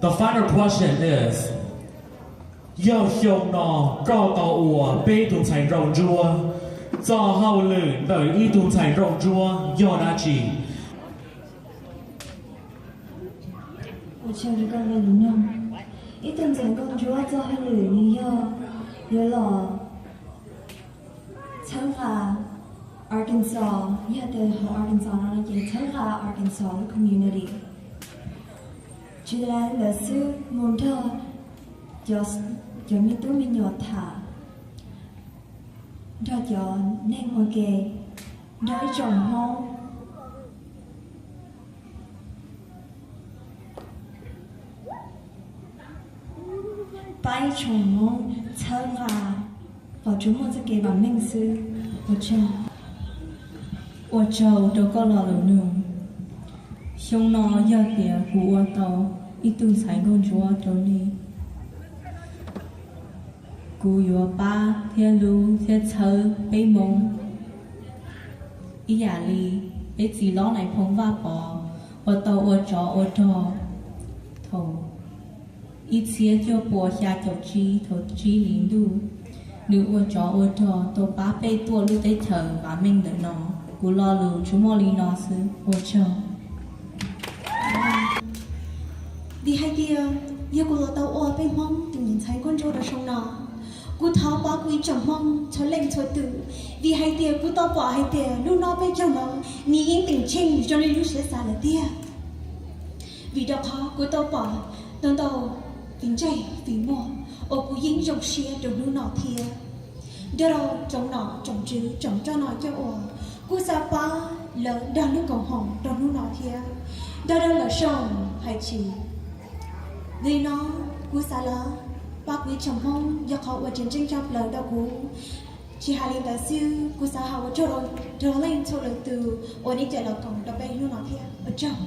The final question is, yog xyoo no koj tau ua peb tug ntxhais nraug ntsuab, txoj hauj lwm ntawm ib tug ntxhais nraug ntsuab yog dab tsi? Ua tsaug rau koj, ib tug ntxhais nraug ntsuab txoj hauj lwm nws yog yuav los txhawb nqa Arkansas, yog tias hauv Arkansas no ces txhawb nqa Arkansas lub community. Tsis tas li ntawd xwb, mus nrog cov me tub me nyuam tham, nrog cov neeg ua ke, nrog ib tsoom Hmoob, pab ib tsoom Hmoob txhawb nqa kom tsuas muaj txoj kev vam meej xwb. Ua tsaug. Ua tsaug rau koj lo lus nug. Xyoo no yog tias kuv ua tau ib tug ntxhais nkauj ntsuab rau nej, kuv yuav pab thiab hlub thiab txhawb peb Hmoob ib yam li peb txiv hlob Nais Phoo Vaj Pov uas tau ua tsov ua rog thaum ib txhiab cuaj pua xya caum tsib, thaum tsib hlis ntuj. Nws ua tsov ua rog tau pab peb tuaj lub teb chaws vam meej ntawm no. Kuv lo lus tsuas muaj li no xwb, ua tsaug. Vim hais tias yog kuv los tau ua peb Hmoob tus me ntxhais nkauj ntsuab rau xyoo no, kuv thov pab kuv ib tsoom Hmoob txhua leej txhua tus, vim hais tias kuv tau pom hais tias hnub no peb caug no nws yeej teem tsheej zoo li lub siab xav lawm tiag. Vim rau qhov kuv tau pom ntau ntau tus ntsej tus muag uas kuv yeej zoo siab rau hnub no thiab. Nrog rau tsoom nom tsoom tswv tsoom coj noj coj ua, kuv xav pab lawv nrog lub koom haum rau hnub no thiab. Nrog rau lawv zoo hais tias, li no kuv xav los pab kuv ib tsoom Hmoob yog qhov uas tseem ceeb tshaj plaws rau kuv. Tsis hais li ntawd xwb, kuv xav hais ua tsaug rau leej txhua leej txhua tus uas nej tseem los koom rau peb hnub no thiab. Ua tsaug.